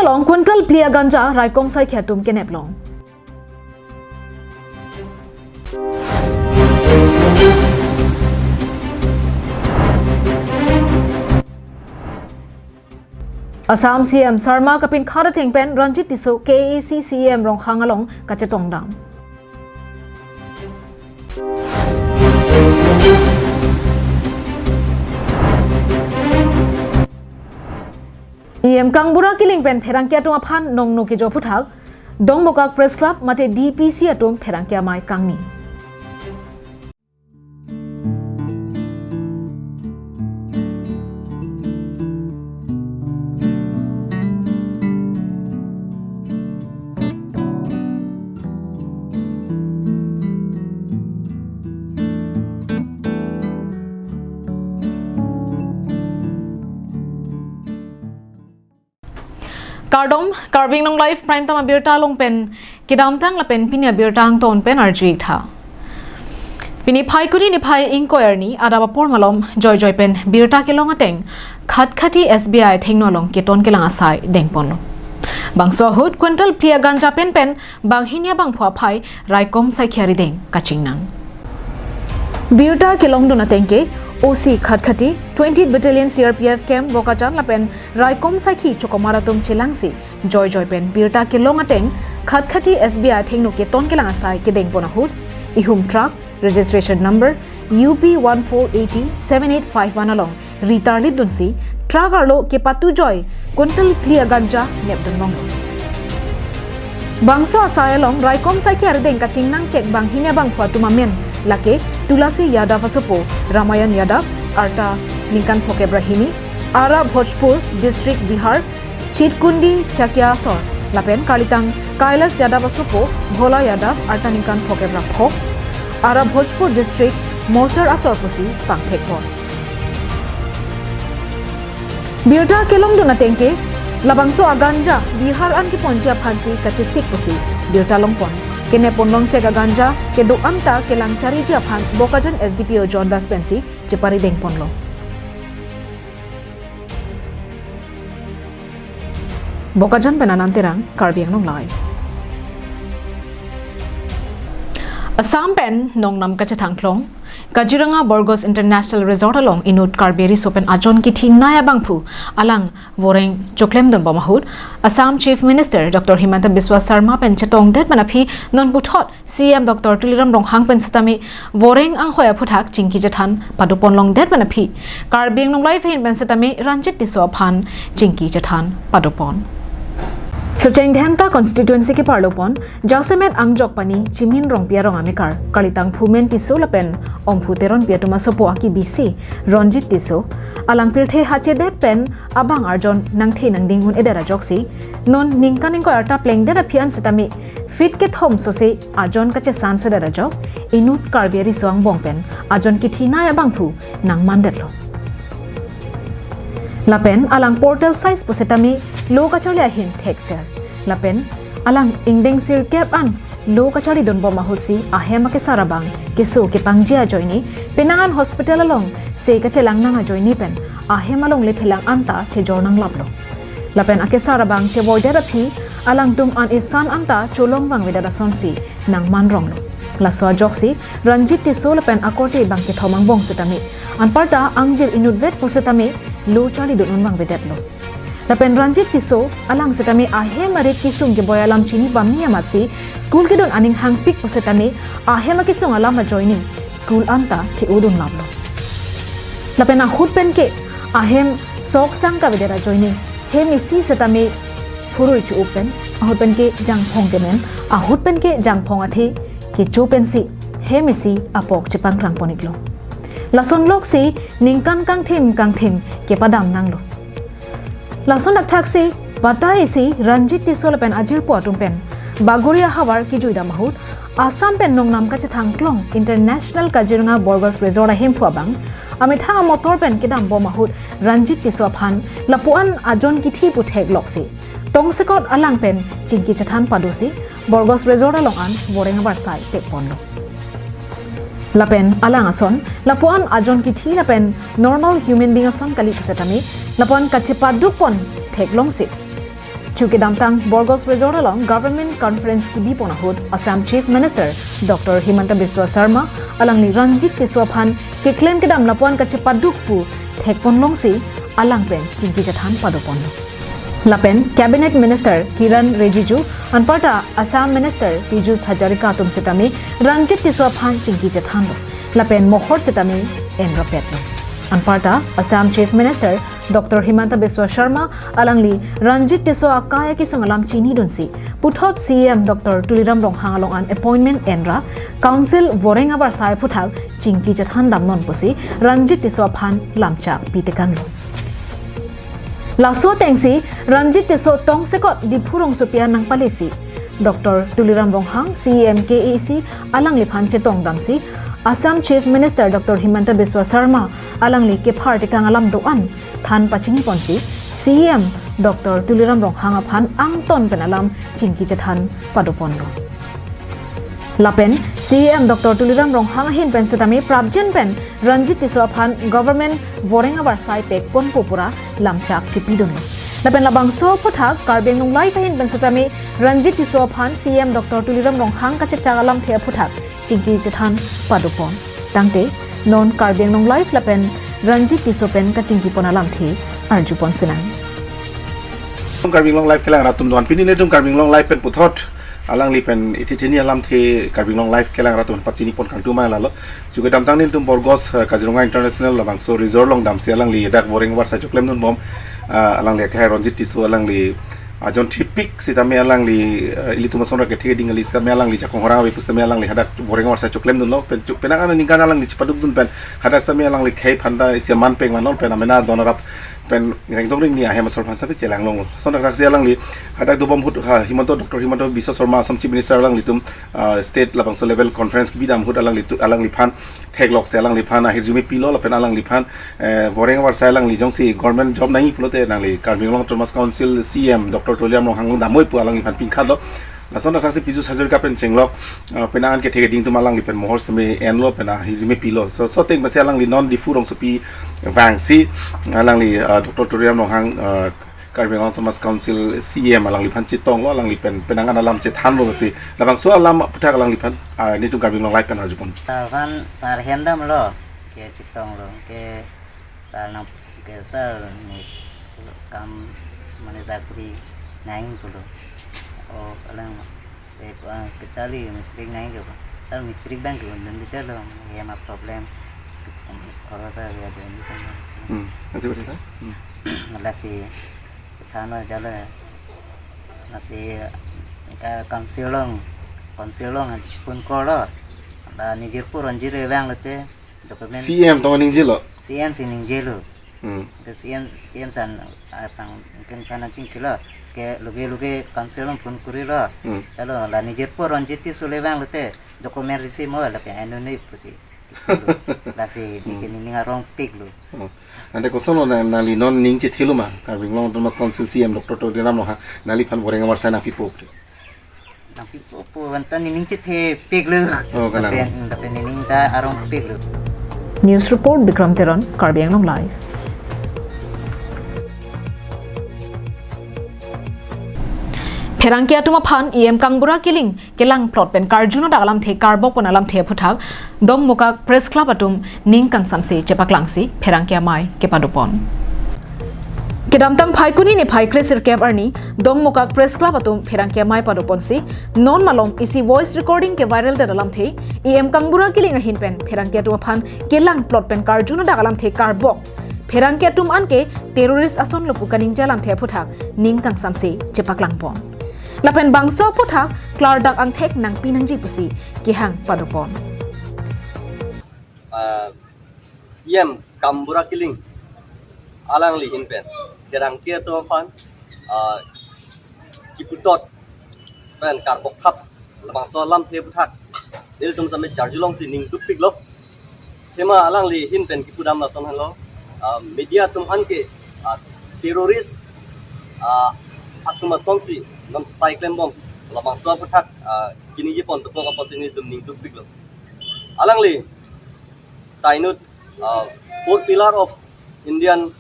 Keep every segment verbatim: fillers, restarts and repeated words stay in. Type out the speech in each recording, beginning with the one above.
Ong quintal phli aganja raikom saikhi atum kenep long. Assam C M Sarma kapinkhat ateng pen Ranjit Tisso K A A C C E M Ronghang along kachetongdam. E M Kangbura Killing pen pherangke atum aphan nongno kejo aphuthak, Dongmukak Press Club mate D P C atum pherangke amei kangni. Kardom, Karbi Anglong Live Prime Time abirta along pen kedamtang lapen pini abirta angton pen arju-ik tha. Pini Phaikuni niphai ingkoi arni adap apor malom joijoi pen birta kelong ateng Khatkhati S B I athengno along keton kelang asai dengponlo. Bangso ahut quintal phli aganja pen pen banghini abangphu aphai raikom saikhi arideng kachingnang. Birta kelongdun ateng ke O C Khatkhati, twentieth Battalion C R P F Camp Bokajan lapen raikom saikhi chokomar atum chelangsi joijoi pen birta kelong ateng Khatkhati S B I athengno keton kelang asai kedengpon ahut, ihum truck registration number U P one four eighty seven eight five one along ritarlipdunsi truck arlo kepatujoi quintal phli aganja nepdun longlo. Bangso asai along raikom saikhi arideng kachingnangchek banghini abangphu atum amen lake Tulasi Yadav asopo Ramayan Yadav, arta ningkan phokep ra hini, ara Bhojpur district Bihar, Chitkundi Chakia asor, lapen karlitang Kailash Yadav asopo Bhola Yadav, arta ningkan phokep ra pho, ara Bhojpur district Mosar asor pusi pangthekpon. Birta kelongdun ateng ke, labangso aganja Bihar an keponji aphansi kachesik pusi birta longpon. Kenep ponlongchek aganja kedo-an ta kelang chariji aphan Bokajan S D P O John Das pensi cheparidengponlo. Bokajan pen Anand Terang, Karbi Anglong Live. Assam pen nongnam kachethangklong Kaziranga Borgos International Resort along inut Karbi Riso pen ajon kithinei abangphu alang voreng choklemdunbom ahut Assam Chief Minister Doctor Himanta Biswa Sarma pen chetongdet pen aphi non puthot C M Doctor Tuliram Ronghang pen setame voreng anghoi aphuthak chingki chethan padoponlongdet pen aphi Karbi Anglong Live ahin pen setame Ranjit Tisso aphan chingki chethan padopon. Socheng Dhenta constituency keparlopon jasemet angjok pani Chimin Rongpi arong amekar, karlitang Phumen Tisso lapen Omphu Teronpi atum asopo akibisi Ranjit Tisso, alang pirthe hachedet pen abang arjon nangthe nangding un-edet ajoksi, non ningkan ingkoi arta plengdet aphi an setame feet kethom sose ajon kachesan sedet ajok, inut Karbi ariso angbong pen ajon kithinei abangphu nangmandetlo. Lapen alang portal size pusetame lo kacharli ahin thekser. Lapen alang ingdeng sirkep an lo kacharlidunbom ahutsi ahem akesar abang keso kepangji ajoine, penang an hospital along se kachelangnang ajoine pen ahem alongle phelang anta chejor nanglaplo. Lapen akesar abang chevoidet aphi alangtum an isan anta cholong vangvedet asonsi nangmanronglo. Laso ajoksi Ranjit Tisso lapen akorte bang kethom angbong setame anparta angjir inutvet pusetame lo charlidun un vangvedetlo. Lapen Ranjit Tisso alang setame ahem arit kesung keboi alam chini pame amatsi school kedun aning hangpik pusetame ahem akesung alam ajoine school anta che-odunlaplo. Lapen ahut penke ahem sok sang kavedet ajoine hem isi setame phurui chu-up pen, ahut penke jangphong kemen, ahut penke jangphong athe kecho pensi hem isi apok chepangrangpon-iklo. Lason loksi ningkan kangthim kangthim kepadam nanglo. Lason thakthak si batai isi Ranjit Tisso lapen ajirpo atum pen Bagoria havar kijuidam ahut Assam pen nongnam kachethangklong International Kaziranga Borgos Resort ahemphu abang amethang amotor pen kedambom ahut Ranjit Tisso aphan lapu-an ajon kithi pu thekloksi tongsekot alang pen chingki chethan padosi Borgos Resort along an voreng avarsai tekponlo. Lapen alang ason lapu-an ajon kithi lapen normal human being ason kali pusetame lapu-an kachepadukpon theklongsi Chu kedamtang Borgos Resort along Government Conference kebipon ahut Assam Chief Minister Doctor Himanta Biswa Sarma alangli Ranjit Tisso aphan keklem kedam lapuan kachepaduk pu thekpon longsi alang pen chingki chethan padoponlo. Lapen Cabinet Minister Kiren Rijiju anparta Assam Minister Pijush Hazarika atum setame Ranjit Tisso aphan chingki chethanlo. Lapen mohor setame enrapetlo. Anparta Assam Chief Minister Doctor Himanta Biswa Sarma alangli Ranjit Tisso akai akesung alam chinidunsi puthot C E M Doctor Tuliram Ronghang along an appointment enra Council voreng avarsai aphuthak chingki chethan damnon pusi Ranjit Tisso aphan lamchak pitekanlo. Laso atengsi Ranjit Tisso tongsekot Diphu rongsopi an nangpalesi Doctor Tuliram Ronghang, C E M K A A C alangliphan chetong damsi Assam Chief Minister Doctor Himanta Biswa Sarma alangli kephar tekang alam do-an than pachiniponsi C E M Doctor Tuliram Ronghang aphan angton pen alam chingki chethan padoponlo. Lapen C E M Doctor Tuliram Ronghang ahin pen setame prapjin pen Ranjit Tisso aphan government voreng avarsai pekponpo pura lamchak chepidunlo. Lapen labangso aphuthak Karbi Anglong Live ahin pen setame Ranjit Tisso aphan C E M Doctor Tuliram Ronghang kachechak alamthe aphuthak chingki chethan padopon. Tangte non Karbi Anglong Live lapen Ranjit Tisso pen kachingkipon alamthe arjupon sinang. Karbi Anglong Live kelang rat atum doan, pini nelitum Karbi Anglong Live pen puthot alangli pen ithi theni alamthe Karbi Anglong Live kelang rat atum pachinipon kangtung ma lalo. Chu kedamtang nelitum Borgos, eh, Kaziranga International labangso resort along damsi alangli dak voreng avarsai choklemdunbom, ah, alangli akhai Ranjit Tisso alangli ajon thipik sitame alangli, eh, ilitum asonra kethe keding kali sitame alangli jakong horang ave pusitame alangli hadak voreng avarsai choklemdunlo pen chu penang an aningkan alangli chepadukdun pen hadak sitame alangli khei phanta isi aman peng vanlo pen amena don arap pen rengdong rengni ahem asor aphan sabi chelanglonglo. Lason athak si alangli hadak dobom ahut ha Himanta, Doctor Himanta Biswa Sarma Assam Chief Minister alanglitum, ah, state labangso level conference kebidam ahut alanglitu-, alangliphan theklok si alangliphan ahirjume pilo lapen alangliphan, eh, voreng avarsai alangli jongsi government job nangji pulote nangli Karbi Anglong Autonomous Council C E M Doctor Tuliram Ronghang damnoi pu alangliphan pinkhatlo. Lason athak si Pijush Hazarika pen chenglok, ah, penang an kethe keding atum alangli pen mohor sitame enlo pen ahirjume pilo. So, so ateng pensi alangli non Diphu rongsopi vangsi alangli, ah, Doctor Tuliram Ronghang, ah, Karbi Anglong Autonomous Council C E M alangliphan chetonglo, alangli pen penang an alam chethanlo si labangso alam aphuthak alangliphan, ah, nelitum Karbi Anglong Live pen arjupon. Sar aphan sar hem damlo, ke chetonglo, ke sar nang, ke sar ne kam mane sakri nangji pulo. O alang, eh, ah, kacharli matric nangji ke ba. Sar matric abang ke undun di telo, ya ma problem. Kecil, kalau saya ya jadi sama. Hmm, masih bercerita? Hmm. Lasi chethanlo jalo. Lasi ka Council along, Council along phone call lo. La nijirpo Ranjit le vanglote document. C E M tong ningjelo. C E M si ningjelo. Hmm. Ke C E M, C E M san, ah, pang ken kana chingkilo. Ke luge luge Council along phone kurilo. Hmm. Chalo la nijirpo Ranjit Tisso le vanglote document receive mo lapen anoni pusi. Lasi Hmm. neke nining arongpiklo. Oh. Ante kosonlo na, nangli non ning chethelo ma Karbi Anglong Autonomous Council C E M Doctor Tuliram Ronghang nangliphan voreng avarsai nangpipo. Nangpipo pu vanta nining chethepiklo. Oh, kalang. Lapen, lapen nining ta arongpiklo. News report, Bikram Teron, Karbi Anglong Live. Pherangke atum aphan E M Kangbura Killing kelangplot pen karjuno dak alamthe karbokpon alamthe aphuthak Dongmukak Press Club atum ning kangsamse chepaklangsi pherangke amei kepadopon. Kedamtang Phaikuni niphai kresirkep arni Dongmukak Press Club atum pherangke amei padoponsi non malom isi voice recording keviraldet alamthe E M Kangbura Killing ahin pen pherangke atum aphan kelangplot pen karjuno dak alamthe karbok, pherangke atum anke terrorist asonlo pu kaningje alamthe aphuthak ning kangsamse chepaklangbom. Lapen bangso aphuthak klardak angthek nangpi nangji pusi kehang padopon. Ah, E M Kangbura Killing alangli ahin pen pherangke atum aphan, ah, kiputot pen karbokthap labangso alamthe aphuthak nelitum same charjulongsi ning dukpiklo. Athema alangli ahin pen kipudam lason henlo, ah, media atum anke, ah, terrorist, ah, atum asonsi non sai klembom labangso aphuthak, ah, kiningje pon dokok apotsi nelitum ning dukpiklo. Alangli ta inut, ah, four pillar of Indian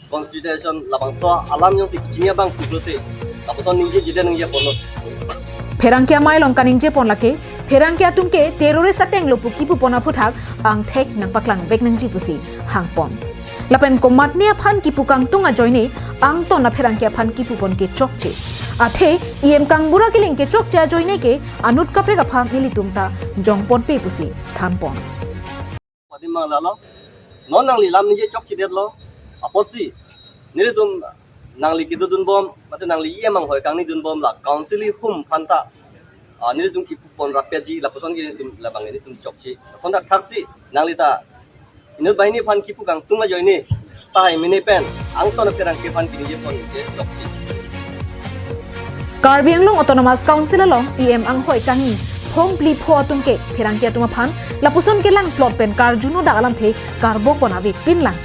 Constitution labangso alam jongsi kachini abang puklote Lapuson ningjejedet ningjeponlo. Pherangke amei along kaningjepon lake, pherangke atum ke terrorist ateng lo pu kipupon aphuthak angthek nangpaklang vek nangji pusi hangpon. Lapen komatne aphan kipu kangtung ajoine angton apherangke aphan kipupon ke chokche. Athe E M Kangbura Killing ke chokche ajoine ke anut kaprek aphan nelitum ta jongponpe pusi thanpon. Padi mang lalo. Non nangli lam ningje chokchedetlo. Apotsi nelitum nangli kedodunbom, mate nangli E M anghoi kangnidunbom la council ahum aphanta, ah, nelitum kipupon rapji, lapuson ke nelitum labang nelitum chokche. Lason thakthaksi nangli ta inut banghini aphan kipu kangtung ajoine tahai mene pen angton apherangke aphan kinijeponke chokche. Karbi Anglong Autonomous Council along E M anghoi kangni phongphli pho atum ke pherangke atum aphan lapuson kelangplot pen karjuno dak alamthe karbokpon avepinlang.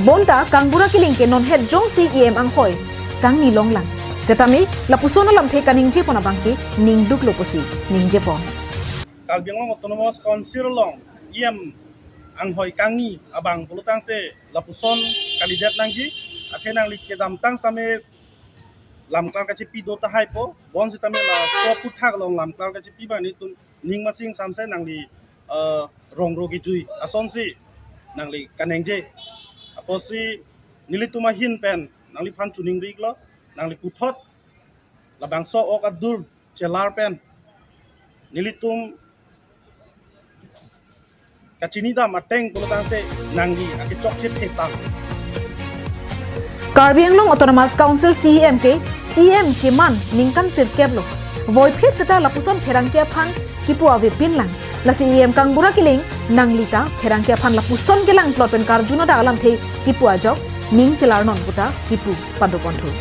Bonta Kangbura Killing ke nonhet jongsi E M anghoi kangni longlang. Setame lapuson alamthe kaningjepon abangke ningduklo pusi ningjepon. Karbi Anglong Autonomous Council along E M anghoi kangni abang pulotangte lapuson kalidet nangji, athe nangli kedamtang setame lamklar kachepi do tahaipo, bonsitame laso aphuthak along lamklar kachepi abang nelitum ning masing samse nangli, eh, rongro kejui asonsi nangli kaningje. Apotsi nelitum ahin pen nangliphan choningri-iklo, nangli puthot labangso ok adur chelar pen nelitum kachinidam ateng pulotangte nangli akechokche thetang. Karbi Anglong Autonomous Council C E M ke C E M keman ningkan sirkep lo. Voiphit seta lapuson pherangke aphan kipu avepinlang. Lasi E M Kangbura Killing nangli ta pherangke aphan lapuson kelangplot pen karjuno dak alamthe kipu ajok ning chelarnon puta kipu padoponthu.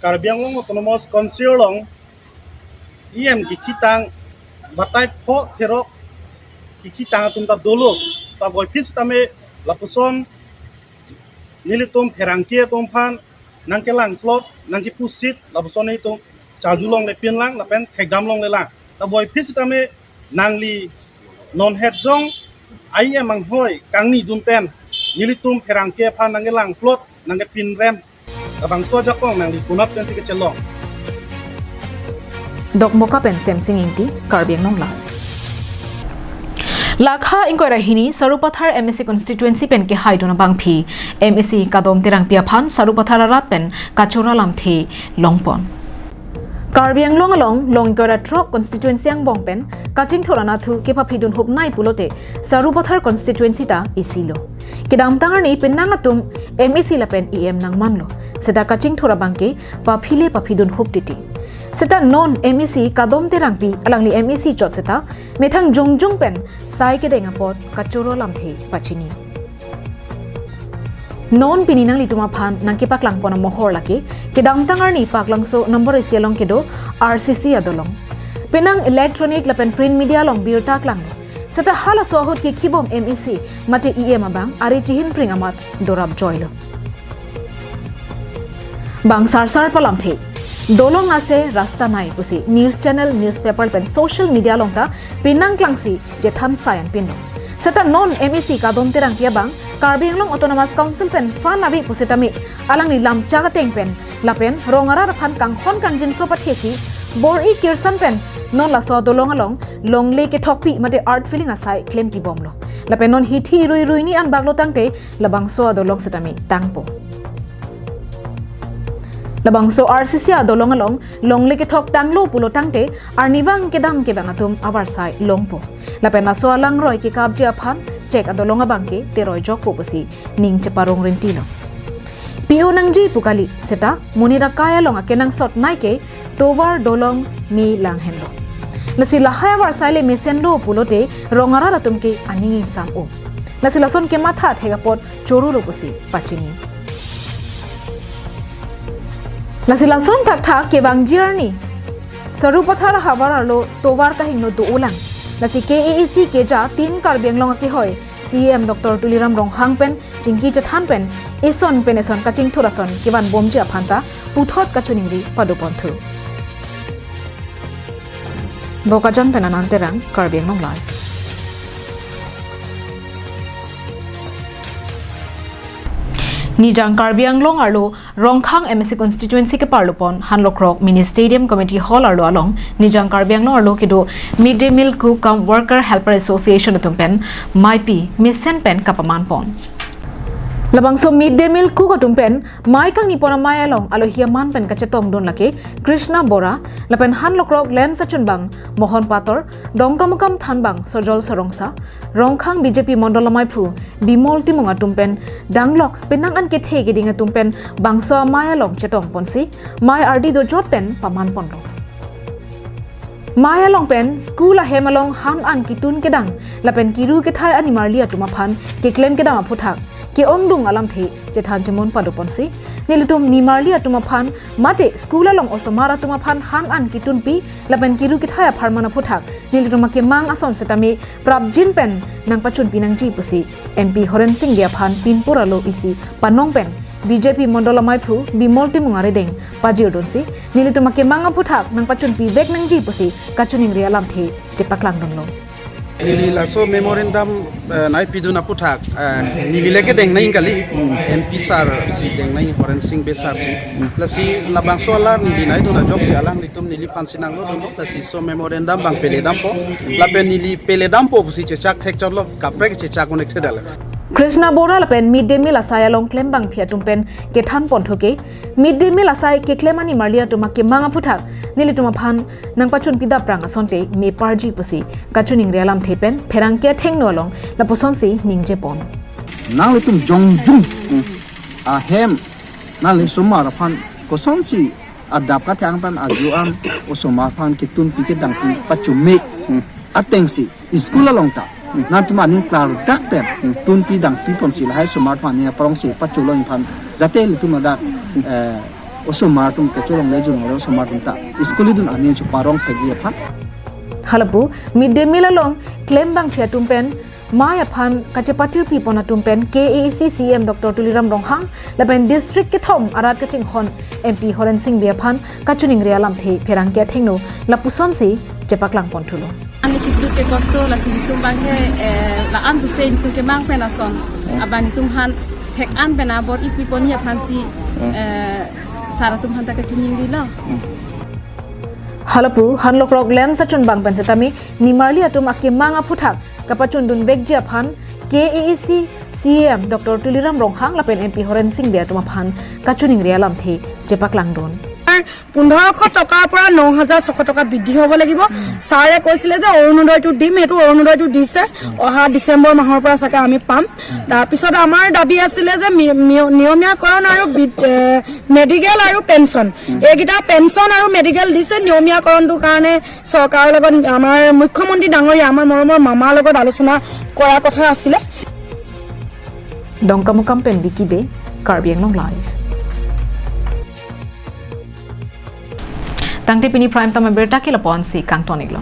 Karbi Anglong Autonomous Council along E M kekhitang batai pho therok kekhitang atum ta dolo, ta voiphit sitame lapuson nelitum pherangke atum aphan nangkelangplot, nangkepusit, lapuson nelitum charjulonglepinlang lapen thekdamlonglelang. Ta voiphit sitame nangli nonhet jong E M anghoi kangnidun pen nelitum pherangke aphan nangkelangplot, nangkepinrem, labangso ajakong nangli konat pensi kechelong. Dokmoka pen Semsing Ingti, Karbi Anglong Live. Lakha ingkoi ra hini Sarupathar M A C constituency pen kehaidun abangpi M A C Kadom Terangpi aphan Sarupathar arat pen kachoro alamthe longpon. Karbi Anglong along long ingkoi ra throk constituency angbong pen kachingthur anatthu kepaphidunhup nai pulote Sarupathar constituency ta isilo. Kedamtang arni penang atum M A C lapen E M nangmanlo. Seta kachingthur abangke paphile paphidunhup titi. Seta non M A C Kadom Terangpi alangli M A C chot seta methang jongjong pen sai kedeng apot kachoro alamthe pachini. Non pini nanglitum aphan nangkepaklangpon amohor lake, kedamtang arni Paklangso number isi along kedo R C C adolong. Penang electronic lapen print media along birta klanglo. Seta halaso ahut kekhibom M A C mate E M abang ari chihinpring amat dorap joilo. Bang sarsar palamthe, dolong ase rasta nai pusi news channel, newspaper pen social media along ta penang klangsi chethan sayan pinlo. Seta non M A C Kadom Terangpi abang Karbi Anglong Autonomous Council pen fund ave pusitame alangli lamchak ateng pen lapen rong arat aphan kanghon kangjinso pathesi bor-i kirsan pen non laso adolong along longle kethokpi mate earth filling asai klemtibomlo. Lapen non hithi irui ruini an baklo tangte labangso adolong sitame tangpo. Labangso R C C adolong along longle kethok tanglo pulo tangte arnivang kedam kedam atum avarsai longpo. Lapen laso alangroi kekapji aphan chek adolong abangke teroi jokpo pusi ning cheparong rentilo. P O nangji pu kali seta monit akai along akenangsot nai ke tovar dolong me lang henlo. Lasi lahai avarsai le mesenlo pulote rong arat atum ke aning ingsam-o. Lasi lason kematha thek apot chorolo pusi pachini. Lasi lason thakthak kevangji arni Sarupathar havar arlo tovar kahingno do-olang. Lasi K A A C keja Team Karbi Anglong akehoi C E M Doctor Tuliram Ronghang pen chingki chethan pen eson pen eson kachingthur ason kevanbomji aphan ta puthot kachoningri padoponthu. Bokajan pen Anand Terang, Karbi Anglong Live. Nijang Karbi Anglong arlo Rongkhang M A C constituency keparlopon Hanlokrok Mini Stadium Committee Hall arlo along Nijang Karbi Anglong arlo kedo Mid Day Meal Cook cum Worker Helper Association atum pen maipi mesen pen kapamanpon. Labangso Mid Day Meal Cook atum pen mai kangnipon amei along alohi aman pen kachetongdun lake Krishna Bora, lapen Hanlokrok LAMPS achunbang Mohon Pator, Dongkamukam thanbang Sojol Sarongsa, Rongkhang B J P Mondol amaiphu Bimol Timung atum pen danglok penang an kethe keding atum pen bangso amei along chetongponsi mai ardi dojot pen pamanponlo. Mai along pen school ahem along han an kitun kedang lapen kiru kethai animarli atum aphan keklem kedam aphuthak ke-ongdung alamthe chethan chemon padoponsi nelitum nimarli atum aphan mate school along osomar atum aphan han an kitunpi lapen kiru kethai apharman aphuthak nelitum akemang ason setame prapjin pen nangpachunpi nangji pusi M P Horen Sing Bey aphan pinpur alo isi panong pen B J P Mondol amaiphu Bimol Timung arideng pajirdunsi nelitum akemang aphuthak nangpachunpivek nangji pusi kachiningri alamthe chepaklangdunlo. Neli laso memorandum, eh, naipidun aphuthak, eh, neli le kedeng nangji kali, M P sir si deng nangji, Horen Sing Bey sir si. Lasi labangso alar neli naidun ajoksi alanglitum neliphansi nanglodunlo, lasi laso memorandum abang peledampo, lapen neli peledampo pusi chechak thekchotlo, kaprek chechak un-ek thedetlo. Krishna Bora lapen Mid Day Meal asai along klembangpi atum pen kethanponthu ke Mid Day Meal asai keklem animarli atum akemang aphuthak nelitum aphan nangpachunpidap prang asonte me parji pusi kachiningri alamthe pen pherangke athengno along lapusonsi ningjepon. Nanglitum jongjung ahem nangli osomar aphan kosonsi adap kathang pen ajo an osomar aphan kitunpi kedangpi pachome atengsi school along ta nangtum aning klardak pen tunpi dangpiponsi lahai osomar aphan aning aphrangsi pacholong aphan jate ilitum ladak, eh, osomar atum kacholongle jongle osomar atum ta school idun aning cheparong thekji aphan. Halapu Mid Day Meal along klembangpi atum pen mai aphan kachepatirpipon atum pen K A A C C E M Doctor Tuliram Ronghang lapen district kethom arat kachinghon M P Horen Sing Bey aphan kachiningri alamthe pherangke athengno lapusonsi chepaklangponthulo. Ani kitu ke kosto lasi itum abang ke, eh, la-an suse itum kemang pen ason. Abang itum aphan thek an pen abor ipipon aphansi, eh, sar atum aphan ta kachiningrilo. Halapu Hanlokrok LAMPS achunbang pen setame nimarli atum akemang aphuthak kapachundunvekji aphan K A A C C E M Doctor Tuliram Ronghang lapen M P Horen Sing Bey atum aphan kachiningri alamthe chepaklangdun. পোন্ধৰশ টকাৰ পৰা ন হাজাৰ ছশ টকা বৃদ্ধি হ'ব লাগিব। ছাৰে কৈছিলে যে অৰুণোদয়টো দিম, সেইটো অৰুণোদয়টো দিছে, অহা ডিচেম্বৰ মাহৰ পৰা চাগে আমি পাম। তাৰপিছত আমাৰ দাবী আছিলে যে মি-, মি-, নিয়মীয়াকৰণ আৰু বি-, এ, মেডিকেল আৰু পেঞ্চন, এইকেইটা পেঞ্চন আৰু মেডিকেল দিছে। নিয়মীয়াকৰণটোৰ কাৰণে চৰকাৰৰ লগত আমাৰ মুখ্যমন্ত্ৰী ডাঙৰীয়া, আমাৰ মৰমৰ মামাৰ লগত আলোচনা কৰাৰ কথা আছিলে। Dongkamukam pen Vicky Bey, Karbi Anglong Live. Tangte pini prime time abirta ke lapu-ansi kangton-iklo.